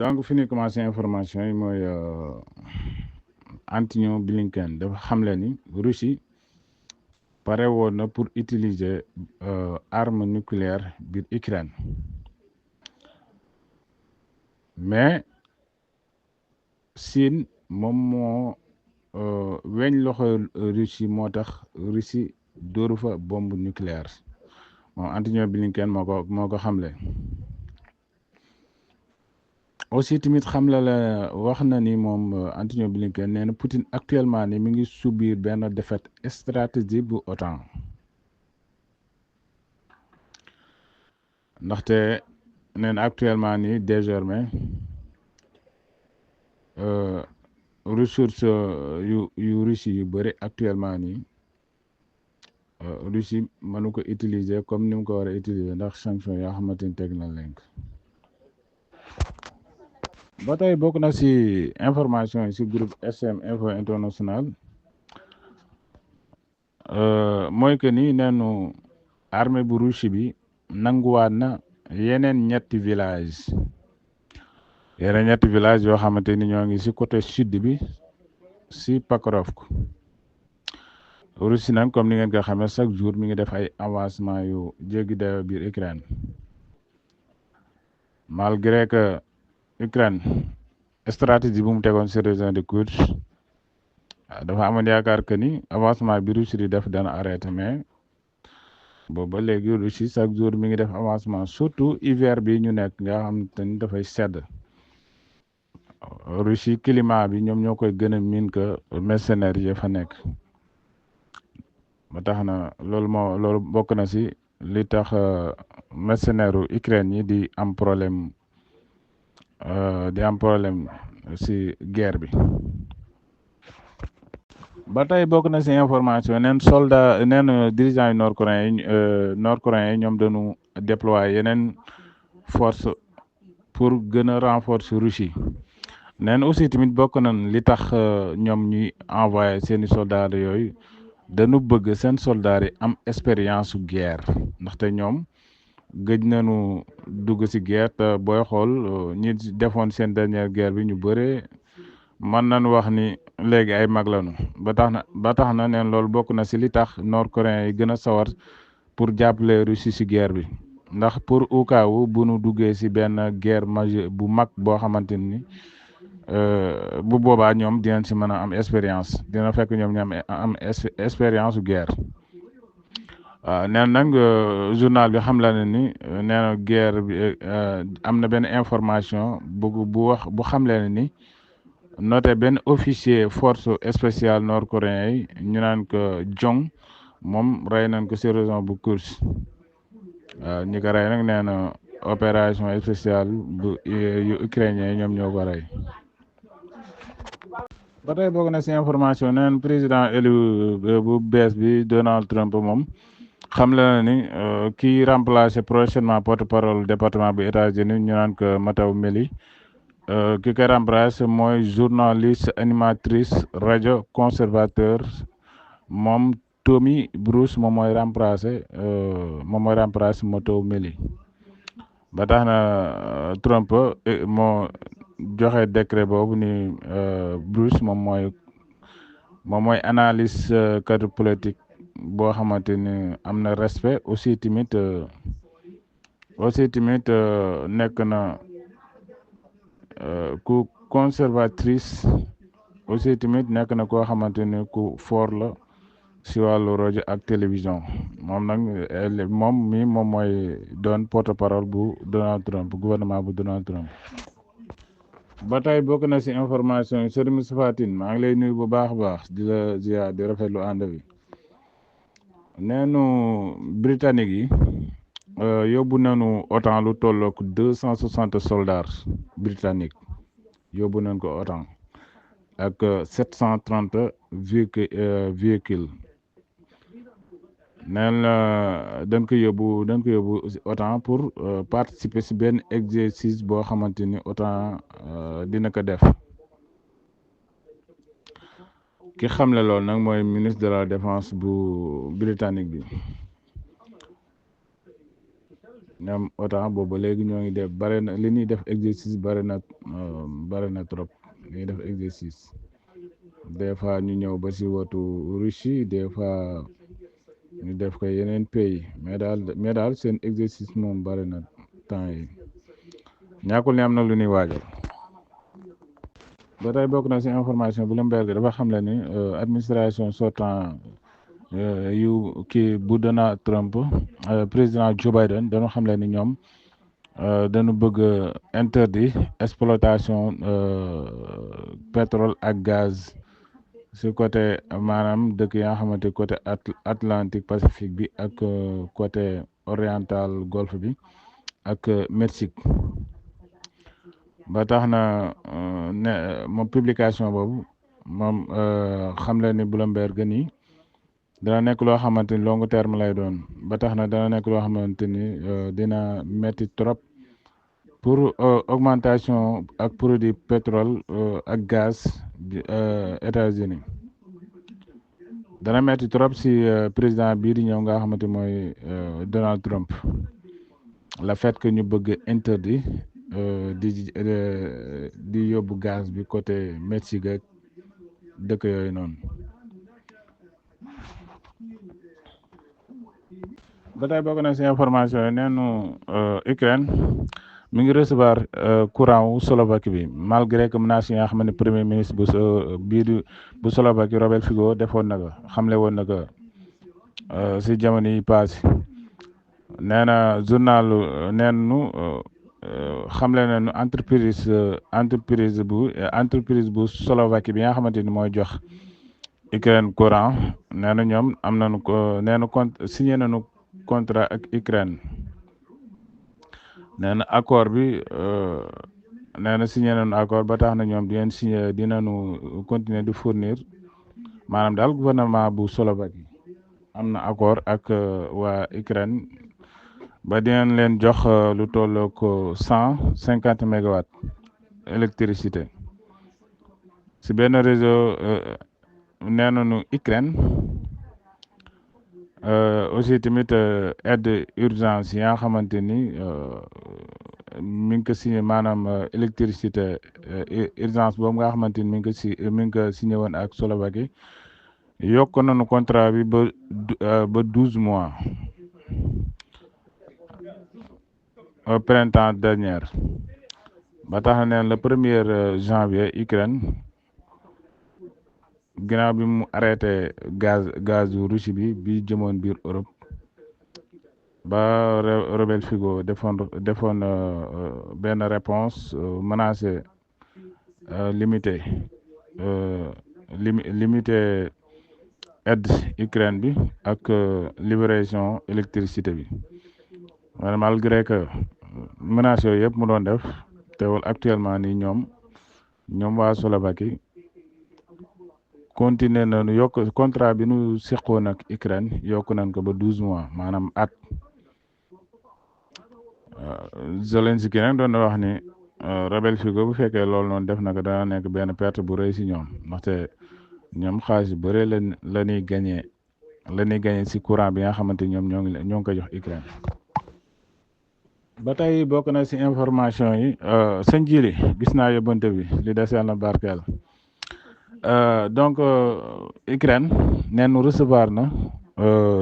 donc fi ñuy commencé information yi mooy Antony Blinken dafa xamle ni Russie pare woon na pour utiliser arme nucléaire biir Ukraine mais Chine moom moo weñ loxo Russie moo tax Russie dóoru fa bombe nucléaire moom Antony Blinken moo ko xamle. aussi tamit xamle la wax na ni moom Antony Blinken nee na Poutine actuellement ni mi ngi subir benn défaite stratégique bu OTAN ndaxte nee na actuellement ni désormais ressources yu Russie yu bëri actuellement nii Russie mënu ko utiliser comme ni mu ko war a utiliser ndax sanction yoo xamante ni teg na leen ko ba tey bokk na si information yi si groupe SM Info International mooy que ni neenu armée bu Russie bi nanguwaat na yeneen ñetti village yoo xamante ni ñoo ngi si côté sud bi si Pakrovsk Russie nag comme ni ngeen ko xamee chaque jour mi ngi def ay avancement yu jéggi dayo biir Ukraine malgré que Ukraine stratégie bu mu tegoon sur région de Kursk dafa amoon yaakaar que ni avancement bi Russie di def dana arrêté mais boobu ba léegi Russie chaque jour mi ngi def avancement surtout hiver bi ñu nekk nga xam te ni dafay sedd Russie climat bi ñoom ñoo koy gën a miin que mercenaires yi fa nekk ba tax na loolu bokk na si li tax mercenaires Ukraine yi di am problème si guerre bi ba tey bokk na si information neen soldat neen dirigeants yi nord coréens yi ñoom dañu déployer yeneen force pour gën a renforcer Russie neen aussi tamit bokk nañ li tax ñoom ñuy envoyé seeni soldats yooyu dañu bëgg seen soldats yi am expérience su guerre ndaxte ñoom gëj nañu dugg si guerre te booy xool ñi defoon seen dernière guerre bi ñu bëree mën nañu wax ni léegi ay mag lañu ba tax na neen loolu bokk na si li tax nord coréens yi gën a sawar pour jàppale Russie si guerre bi ndax pour au cas où bu nu duggee si benn guerre majeure bu mag boo xamante ni bu boobaa ñoom dinañ si mën a am expérience dina fekk ñoom ñu am expérience su guerre waaw nee nag journal bi xam la ne ni nee na guerre bi am na benn information bu xam le ne ni noté benn officier force spéciale nord coréen yi ñu naan ko Jong moom rey nañ ko si région bu Kursk waaw ñi ko rey nag nee na opération spéciale bu yu ukrainien yi ñoom ñoo ko rey ba tey bokk na si information neen président élu bu bees bi Donald Trump moom xam la ni kii remplacer prochainement porte-parole département bu États-Unis ñu naan ko Mattew Miller ki koy remplacer mooy journaliste animatrice rajo conservateur moom Tommy Bruce moom mooy remplacer Mattew Miller ba tax na Trump moo joxe décret boobu ni Bruce moom mooy analyse cadre politique boo xamante ni am na respect aussi tamit nekk na ku conservatrice aussi tamit nekk na koo xamante ni ku fort la si wàllu rajo ak télévision moom nag moom mooy doon porte-parole bu Donald Trump gouvernement bu Donald Trump. ba tey bokk na si information yi Serigne Moustapha Tine maa ngi lay nuyu bu baax a baax di la ziar di rafetlu ànd bi neenu britannique yi yóbbu nañu OTAN lu tollook 260 soldats britanniques yóbbu nañ ko OTAN ak 730 véhicules neen dañ ko yóbbu OTAN pour participer si benn exercice boo xamante ni OTAN dina ko def ki xamle loolu nag mooy ministre de la défense bu britannique bi ñoom OTAN boobu léegi ñoo ngi def bare na li ñuy def exercice bare na trop li ñuy def exercice des fois ñu ñëw ba si wotu Russie des fois ñu def ko yeneen pays mais daal seen exercice moom bare na temps yi ñàkkul ne am na lu ñuy waajal. ba tey bokk na si information Bloomberg dafa xam le ni administration sortant yu kii bu Donald Trump président Joe Biden dañu xam le ni ñoom dañu bëgg interdit exploitation pétrole ak gaz si côté maanaam dëkk yi nga xamante côté Atlantique Pacifique bi ak côté oriental golfe bi ak Mexique. ba tax na ne moom publication boobu moom xam le ni Bloomberg ni dana nekk loo xamante ni long terme lay doon ba tax na dana nekk loo xamante ni dina metti trop pour augmentation ak produit pétrole ak gaz États-Unis dana metti trop si président bii di ñëw nga xamante mooy Donald Trump le fait que ñu bëgg interdit di yóbbu gaz bi côté Mexique ak dëkk yooyu noonu. ba tey bokk na si information yi neenu Ukraine mi ngi recevoir courant wu Slovaquie bi malgré que menaces yi nga xam ne premier ministre bu Slovaquie Robert Fico defoon na ko xamle woon na ko si jamono yi passé nee na journal neenu xamle nañu entreprise bu Slovaquie bi nga xamante ni mooy jox Ukraine courant nee na ñoom am nañu ko nee na signé nañu contrat ak Ukraine nee na accord bi nee na signé nañu accord ba tax na ñoom dinañu continuer di fournir maanaam daal gouvernement bu Slovaquie am na accord ak waa Ukraine ba dinañ leen jox lu tolloo ko 150 mégawatts électricité si benn réseau nee nañu Ukraine aussi tamit aide urgence yi nga xamante ni mi ngi ko signé maanaam électricité urgence boobu nga xamante ni mi ngi ko signé woon ak Slovaquie yokk nañu contrat bi ba 12 mois au printemps dernier ba tax na neen le 1er janvier Ukraine ginnaaw bi mu arrêté gaz Russie bi jëmoon biir Europe ba Robert Fico defoon benn réponse menacé limité aide Ukraine bi ak libération électricité bi malgré que menaces yooyu yëpp mu doon def teewul actuellement nii ñoom waa Slovaquie continuer nañu yokk contrat bi nu seqoon ak Ukraine yokk nañ ko ba 12 mois maanaam at. Zelensky nag doon na wax ni Robert Fico bu fekkee loolu noonu def na ko dana nekk benn perte bu rëy si ñoom ndaxte ñoom xaalis bu bëre la ñuy gagné si courant bi nga xamante ñoom ñoo ngi ko jox Ukraine. ba tey bokk na si information yi sëñ Jili gis naa yóbbante bi li des yàlla na barkeel donc Ukraine neen recevoir na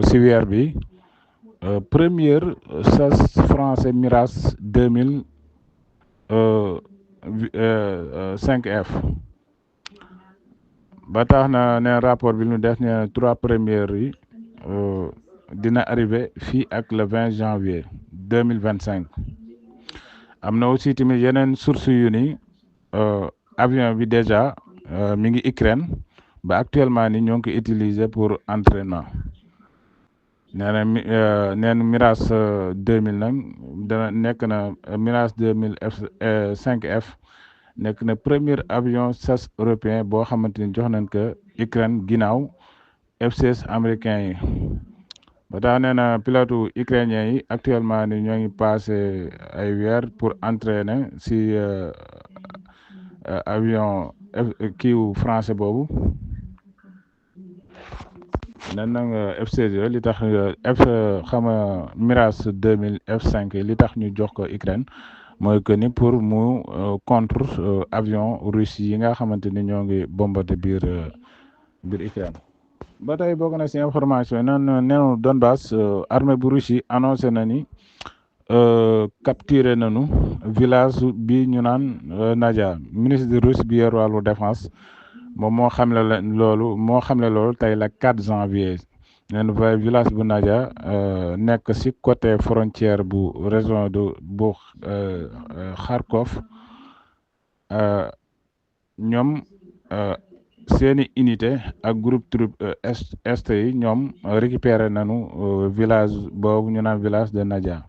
si weer bi première SAS français Mirage 2005F ba tax na ne rapport bi ñu def ne 3 premières yi dina arrivé fii ak le 20 janvier 2025 am na aussi tamit yeneen source yu ni avion bi déjà mi ngi Ukraine ba actuellement ni ñoo ngi ko utiliser pour entraînement nee na Mirage 2000 nag dana nekk na Mirage 2005F nekk na premier avion SAS européen boo xamante ni jox nañ ko Ukraine ginnaaw F-16 américain yi ba tax nee na pilote ukrainien yi actuellement ni ñoo ngi passé ay weer pour entraîner si avion kiiwu français boobu nen nag F16 yooyu li tax xama Mirage 2000 F5 li tax ñu jox ko Ukraine mooy que ni pour mu contre avion russe yi nga xamante ni ñoo ngi bombardé biir Ukraine. ba tey bokk na si information nan neenu Donbass armée bu Russie annoncé na ni capturé nañu village bi ñu naan Nadia. Ministre de russe bi yor wàllu défense moom moo xamle loolu tey la 4 janvier neen village bu Nadia nekk si côté frontière bu région bu Kharkov ñoom seeni unité ak groupe troupe est yi ñoom récupéré nañu village boobu ñu naan village de Nadia.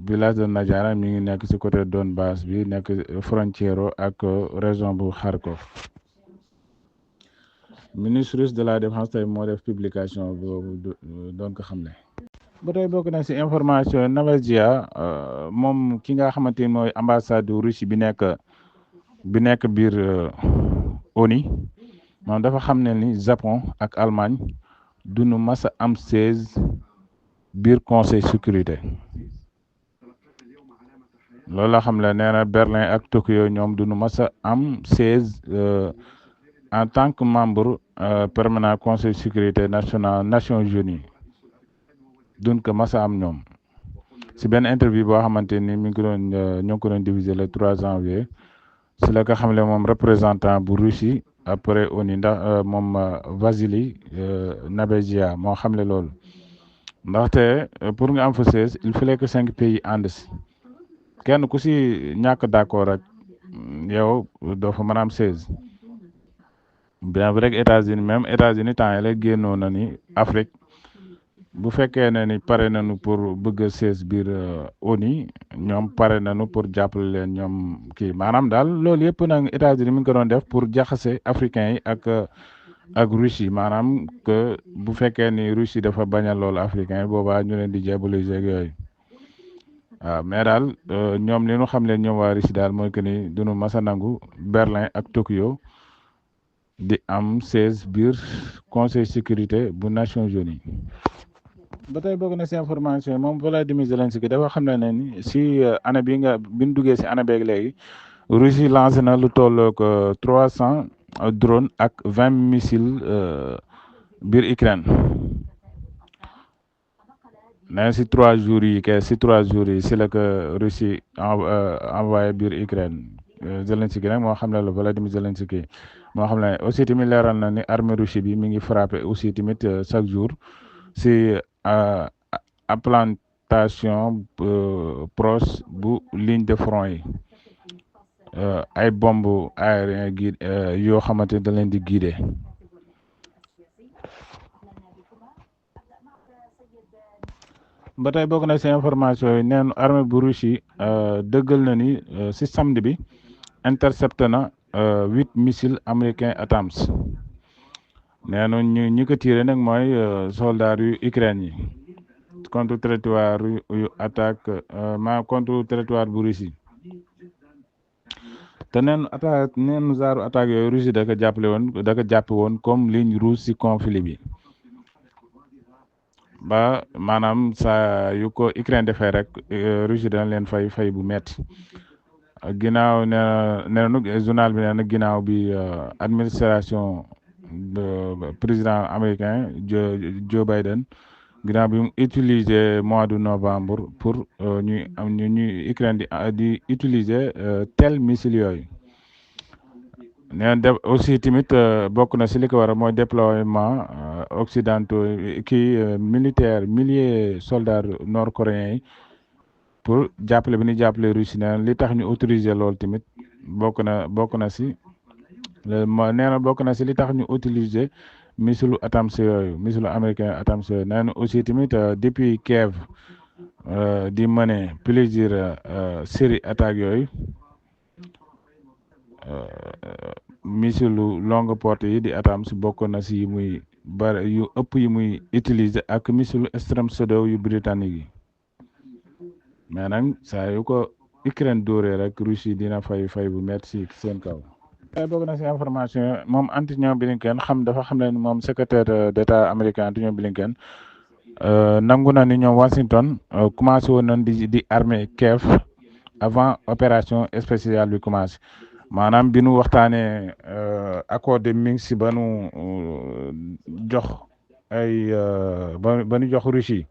Village de Nadia nag mi ngi nekk ci côté Donbass bi nekk frontière ak région bu Kharkov. Ministre russe de la défense tey moo def publication boobu doon ko xamle. ba tey bokk na ci information Navezia moom ki nga xamante ni mooy ambassade Russie bi nekk biir ONU moom dafa xam ne ni Japon ak Allemagne duñu mas a am siège biir conseil sécurité. loolu la xam le nee na Berlin ak Tokyo ñoom duñu mas a am siège en tant que membre permanent conseil sécurité national Nations Unies duñ ko mas a am ñoom. si benn interview boo xamante ni mi ngi ko doon ñoo ngi ko doon diviser le 3 janvier si la ko xam le moom représentant bu Russie après ONU ndax moom Vassily Nebenzia moo xam le loolu ndaxte pour nga am fa siège il fallait que 5 pays ànd si kenn ku si ñàkk d'accord rek yow doo fa mën a am siège bien vrai que États-Unis temps yi la génnoon na ni Afrique bu fekkee ne ni pare nañu pour bëgg a siège biir ONU ñoom pare nañu pour jàppale leen ñoom kii maanaam daal loolu yëpp nag États-Unis mi ngi ko doon def pour jaxase africains yi ak Russie maanaam que bu fekkee ni Russie dafa bañal loolu africain yi boobaa ñu leen di diaboliser ak yooyu waaw mais daal ñoom li ñu xam leen ñoom waa Russie daal mooy que ni duñu mas a nangu Berlin ak Tokyo di am siège biir conseil sécurité bu Nations Unies. ba tey bokk na si information moom Volodymyr Zelensky dafa xam ne ni si année bi ñu duggee si année beeg léegi Russie lancé na lu tollook 300 drones ak 20 missiles biir Ukraine nee si 3 jours yi si la ko Russie envoyé biir Ukraine Zelensky nag moo xam ne la Volodymyr Zelensky moo xam ne aussi tamit leeral na ni armée Russie bi mi ngi frappé aussi tamit chaque jour si implantation proche bu ligne de front yi ay bombe aérien guide yoo xamante da leen di guider. ba tey bokk na si information yi neen armée bu Russie dëggal na ni si samedi bi intercepté na 8 missiles américains ATACMS nee na ñi ko tiré nag mooy soldats yu Ukraine yi contre territoire yu attaque contre territoire bu Russie te neen zaaru attaque yooyu Russie da ko jàppe woon comme ligne rouge si conflit bi ba maanaam saa yu ko Ukraine defee rek Russie dana leen fay bu metti ginnaaw nee na journal bi nee na ginnaaw bi administration président américain Joe Biden ginnaaw bi mu utiliser mois de novembre pour ñuy Ukraine di utiliser tel missile yooyu nee na aussi tamit bokk na si li ko war a mooy déploiement occidentaux militaire milliers soldats nord-coréens yi pour jàppale bi ñu jàppale Russie nee na li tax ñu autoriser loolu tamit bokk na si bokk na si li tax ñu utiliser missile ATACMS yooyu missile américain ATACMS yooyu nee na aussi tamit depuis Kiev di mener plusieurs série attaques yooyu missile longue portée yi di ATACMS bokk na si muy bari yu ëpp yi muy utiliser ak missile Extreme Shadow yu britannique yi mais nag saa yu ko Ukraine dóoree rek Russie dina fay bu metti si seen kaw. bokk na si information moom Antony Blinken dafa xam ne moom secrétaire d'État américain Antony Blinken nangu na ni ñoom Washington commencé woon nañ di armée Kiev avant opération spéciale bi commencé maanaam bi nu waxtaanee accord de Minsk ba nu jox ay ba nu jox Russie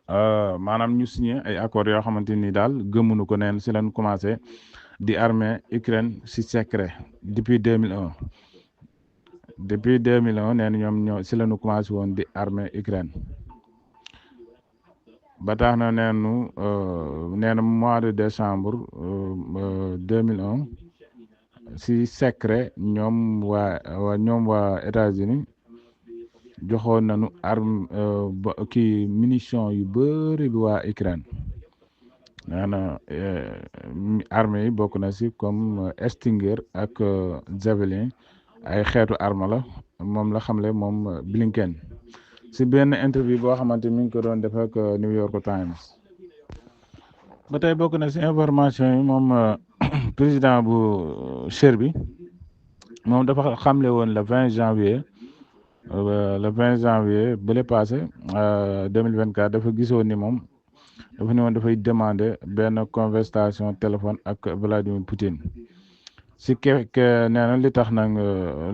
maanaam ñu signé ay accords yoo xamante ni daal gëmunu ko neen si lañ commencé di armée Ukraine si secret depuis 2001 nee na ñoom si lañu commencé woon di armée Ukraine ba tax na nee na mois de décembre 2001 si secret ñoom waa États-Unis joxoon nañu arme kii munition yu bëri bi waa Ukraine nee na armée yi bokk na si comme Stinger ak Javelin ay xeetu arme la moom la xamle moom Blinken si benn interview boo xamante mi ngi ko doon def ak New York Times. ba tey bokk na si information yi moom président bu Serbie moom dafa xamle woon le 20 janvier bële passé 2024 dafa gisoon ni moom dafa ne woon dafay demander benn conversation téléphone ak Vladimir Poutine si nee na li tax nag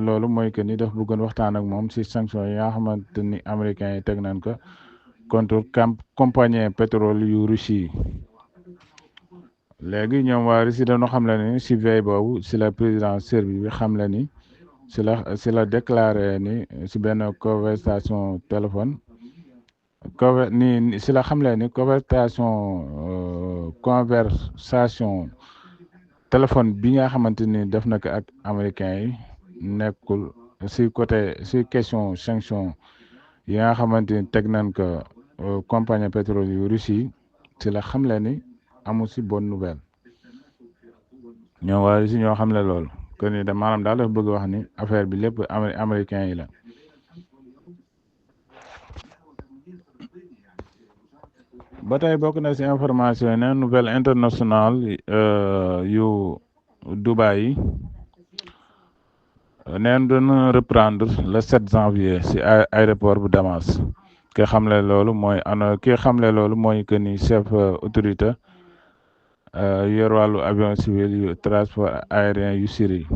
loolu mooy que ni dafa bëggoon waxtaan ak moom si sanction yi nga xamante ni américains yi teg nañ ko contre compagnie pétrole yu Russie léegi ñoom waa Russie dañoo xam le ni si veille boobu si la président Serbie bi xam le ni si la déclaré ni si benn conversation téléphone si la xam le ni conversation téléphone bi nga xamante ni def na ko ak américains yi nekkul si question sanction yi nga xamante ni teg nañ ko compagnie pétrole yu Russie si la xam le ni amul si bonne nouvelle ñoo waa Russie ñoo xam le loolu que ni maanaam daal dafa bëgg wax ni affaire bi lépp américains yi la. ba tey bokk na si information yi ne nouvelle internationale yu Dubaï yi neen doon reprendre le 7 janvier si aéroport bu Damas ki xamle loolu mooy que ni chef autorité yor wàllu avion civil yu transport aérien yu Syrie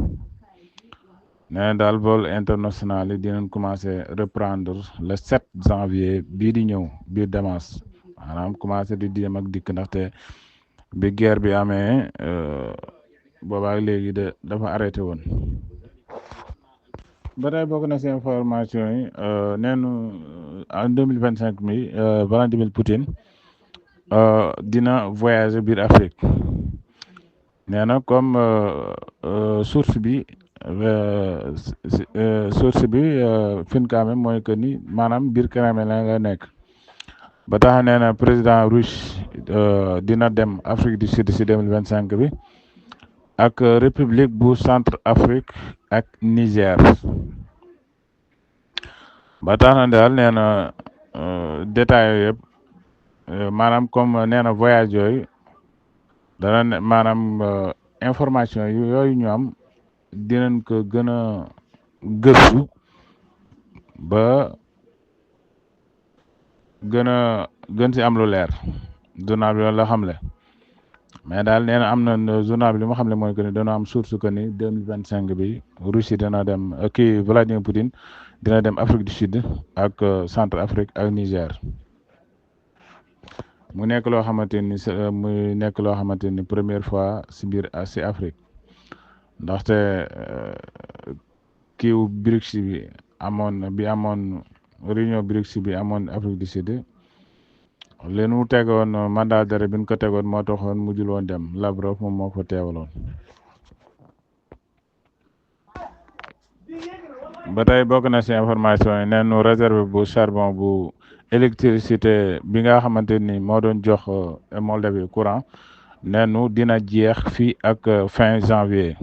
nee daal vol international yi dinañ commencé reprendre le 7 janvier bii di ñëw biir Damas maanaam commencé di dem ak dikk ndaxte bi guerre bi amee boobaa léegi dafa arrêté woon. ba tey bokk na si information yi neenu en 2025 mi Vladimir Poutine dina voyager biir Afrique nee na comme source bi fin kaame mooy que ni maanaam biir Kremlin la nga nekk ba tax nee na président russe dina dem Afrique du Sud si 2025 bi ak république bu centre Afrique ak Niger ba tax na daal nee na détails yëpp maanaam comme nee na voyage yooyu dana ne maanaam information yooyu ñu am dinañ ko gën a gëstu ba gën si am lu leer journal bi loolu la xamle mais daal nee na am na journal bi li ma xamle mooy que ni dana am source que ni 2025 bi Russie dana dem kii Vladimir Poutine dina dem Afrique du Sud ak centre Afrique ak Niger mu nekk loo xamante ni première fois si Afrique ndaxte kiiw BRICS bi amoon réunion BRICS bi amoon Afrique du Sud leen mu tegoon mandat d'arrêt bi ñu ko tegoon moo taxoon mujjul woon dem Lavrov moom moo ko teewaloon. ba tey bokk na si information yi neenu réserve bu charbon bu électricité bi nga xamante ni moo doon jox Moldavie courant neenu dina jeex fii ak fin janvier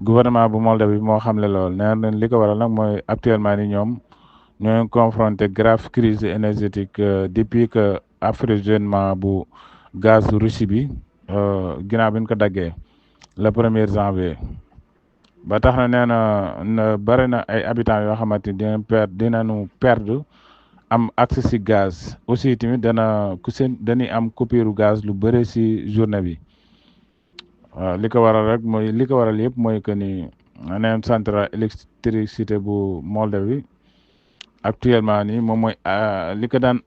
gouvernement bu Moldavie moo xamle lool nee li ko waral nag mooy actuellement ni ñoom ñooy confronté grave crise énergétique depuis que approvisionnement bu gaz Russie bi ginnaaw bi ñu ko daggee le 1er janvier ba tax na nee na bari na ay habitants yoo xamante ni dinañu perdre am accès si gaz aussi tamit dañuy am coupure gaz lu bëre si journée bi. waaw li ko waral yëpp mooy que ni neen centrale électricité bu Molde bi actuellement nii moom mooy li ko daan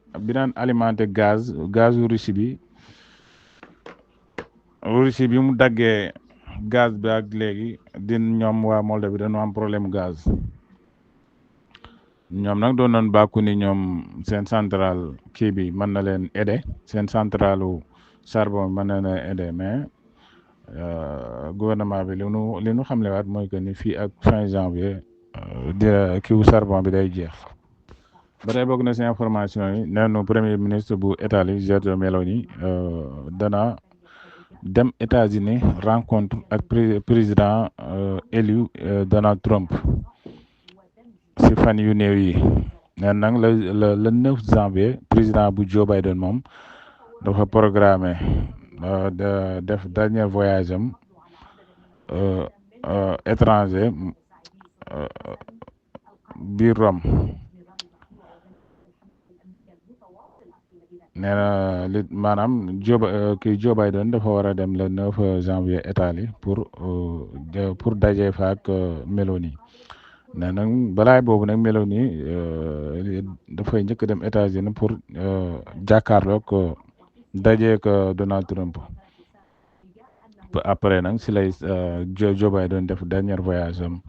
alimenté gazu Russie bi mu daggee gaz bi ak léegi ñoom waa Molde bi dañoo am problème gaz. ñoom nag doon nañ bàkku ni ñoom seen centrale kii bi mën na leen aider seen centralu charbon mën na leen aider mais gouvernement bi li nu xamlewaat mooy que ni fii ak fin janvier kiwu charbon bi day jeex. ba tey bokk na si information yi neenu premier ministre bu Italie Giorgia Meloni dana dem États-Unis rencontre ak président élu Donald Trump si fan yu néew yi neen nag le 9 janvier président bu Joe Biden moom dafa programmé def dernier voyage am étranger biir Rome nee na maanaam Joe Biden dafa war a dem le 9 janvier Italie pour daje fa ak Meloni nee nag balaay boobu nag Meloni dafay njëkk dem États-Unis pour jàkkaarloog dajeek Donald Trump après nag si lay Joe Biden def dernier voyage am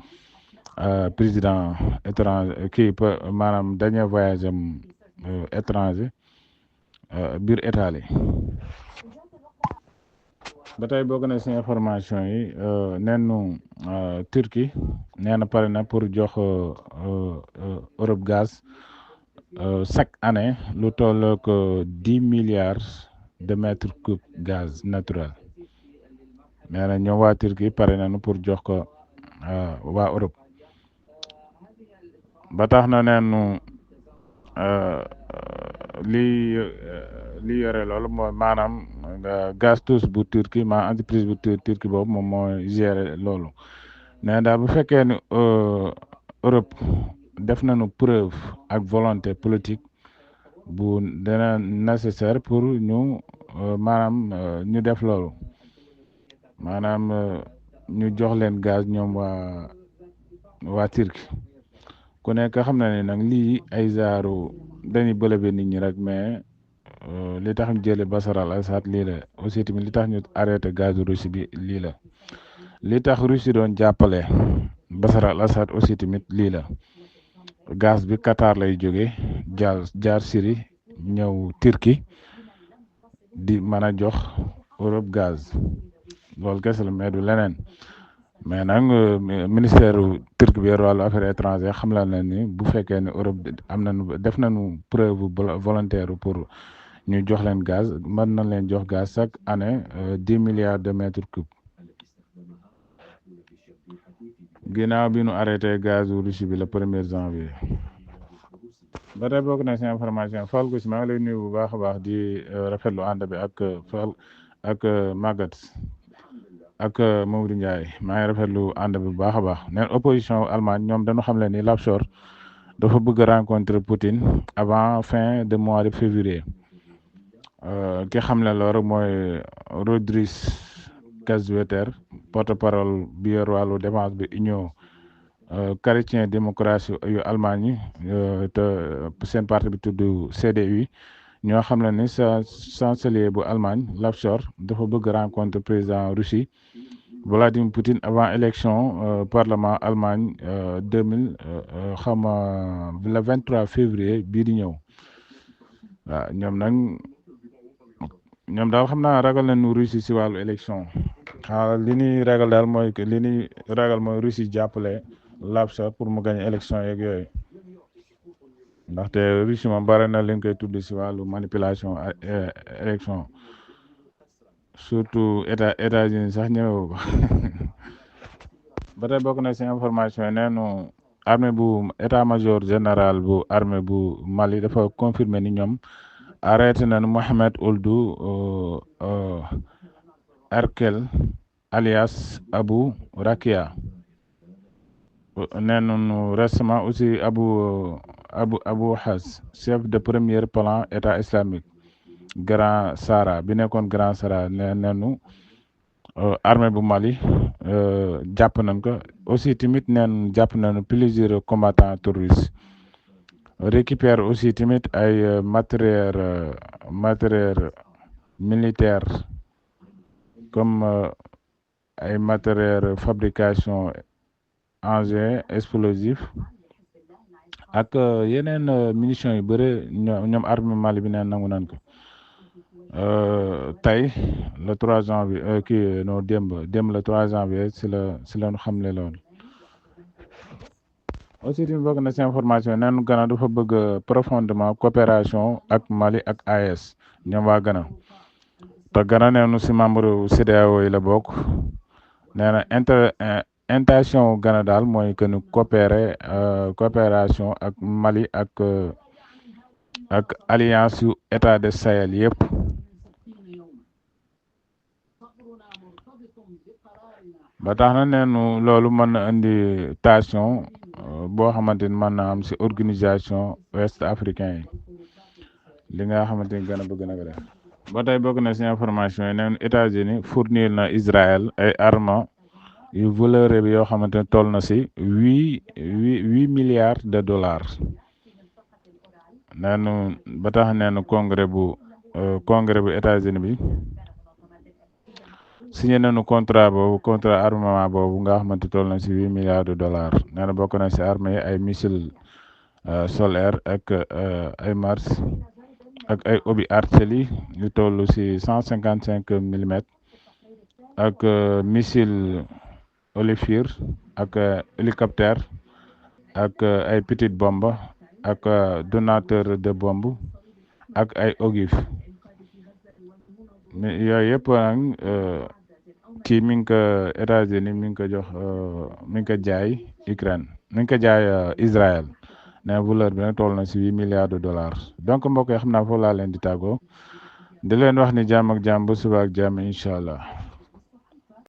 président étranger maanaam dernier voyage am étranger biir Italie. ba tey bokk na si information yi neenu Turquie nee na pare na pour jox Europe gaz chaque année lu toll ko 10 milliards de mètres cubes gaz naturel nee na ñoom waa Turquie pare nañu pour jox ko waa Europe ba tax na neenu li yore loolu mooy maanaam gaz tous bu Turquie entreprise bu Turquie boobu moom mooy gérer loolu nee daal bu fekkee ni Europe def nañu preuve ak volonté politique bu dana nécessaire pour ñu maanaam ñu def loolu maanaam ñu jox leen gaz ñoom waa Turquie ku nekk xam na ne nag lii ay zaaru dañuy bëlëbe nit ñi rek mais li tax ñu jële Bachar al-Assad lii la aussi tamit li tax ñu arrêté gazu Russie bi lii la li tax Russie doon jàppale Bachar al-Assad aussi tamit lii la gaz bi Qatar lay jóge jaar Syrie ñëw Turquie di mën a jox Europe gaz loolu kese la mais du leneen mais nag ministère Turquie bi yor wàllu affaires étrangères xam la na ni bu fekkee ne Europe def nañu preuve volontaire pour ñu jox leen gaz mën nañ leen jox gaz chaque année 10 milliards de mètres cubes ginnaaw bi nu arrêté gaz Russie bi le 1er janvier. ba tey bokk na si information Fall Gousse maa ngi lay nuyu bu baax a baax di rafetlu ànd bi ak Maguette ak Mamadou Ndiaye maa ngi rafetlu ànd bi bu baax a baax neen opposition Allemagne ñoom dañu xam leen ni Lapsor dafa bëgg rencontrer Poutine avant fin de mois de février ki xam ne loolu mooy Rodrigues Kazweter porte-parole bi yor wàllu défense bi union chrétien démocratie yu Allemagne te seen parti bi tudd CDU ñoo xam ne ni chancelier bu Allemagne Lapsor dafa bëgg rencontrer président Russie Vladimir Poutine avant élection parlement Allemagne 2000 le 23 février bii di ñëw waaw ñoom daal xam naa ragal nañu Russie si wàllu élection li ñuy ragal daal mooy que Russie jàppale Lapsor pour mu gagner élection yeeg yooyu ndaxte Russie moom bare na li ñu koy tudd si wàllu manipulation élection surtout États-Unis sax ñëwee ko ba tey bokk na si information yi neenu armée bu état-major général bu armée bu Mali dafa confirmer ni ñoom arrêté nañu Mohamed Ould Erkel alias Abou Rakia nee nañu récemment aussi Abu Has, chef de premier plan état islamique Grand Sahara bi nekkoon Grand Sahara nee nañu armée bu Mali jàpp nañ ko aussi tamit neen jàpp nañu plusieurs combattants terroristes récupère aussi tamit ay matériel militaire comme ay matériel fabrication engins explosifs ak yeneen munitions yu bëre ñoom armée Mali bi neen nangu nañ ko tey le 3 janvier kii non démb le 3 janvier si la ñu xamle lool aussi tamit bokk na si information neenu Ghana dafa bëgg profondément coopération ak Mali ak AES ñoom waa Ghana te Ghana neenu si membre CEDEAO yi la bokk nee na intention Ghana daal mooy que nu coopération ak Mali ak alliance yu état de Sahel yëpp ba tax na neenu loolu mën na indi tension boo xamante ni mën na am si organisation ouest africain yi li nga xamante ni Ghana bëgg na ko def ba tey bokk na si information yi neen États-Unis fournir na Israël ay armes yu valeur bi yoo xamante ne toll na si huit milliards de dollars neenu ba tax neenu congrès bu États-Unis bi signé nañu contrat armement boobu nga xamante toll na si 8 milliards de dollars nee na bokk na si armée yi ay missile solaire ak ay Mars ak ay obus artillerie yu toll si 155 millimètres ak missile Olifir ak hélicoptère ak ay petite bombe ak donateur de bombe ak ay ogive mais yooyu yëpp nag kii mi ngi ko États-Unis mi ngi ko jox mi ngi ko jaay Ukraine mi ngi ko jaay Israël ne valeur bi nag toll na si 8 milliards de dollars donc mbokk yi xam naa foofu laa leen di tàggoo di leen wax ni jàmm ak jàmm ba suba ak jàmm incha allah.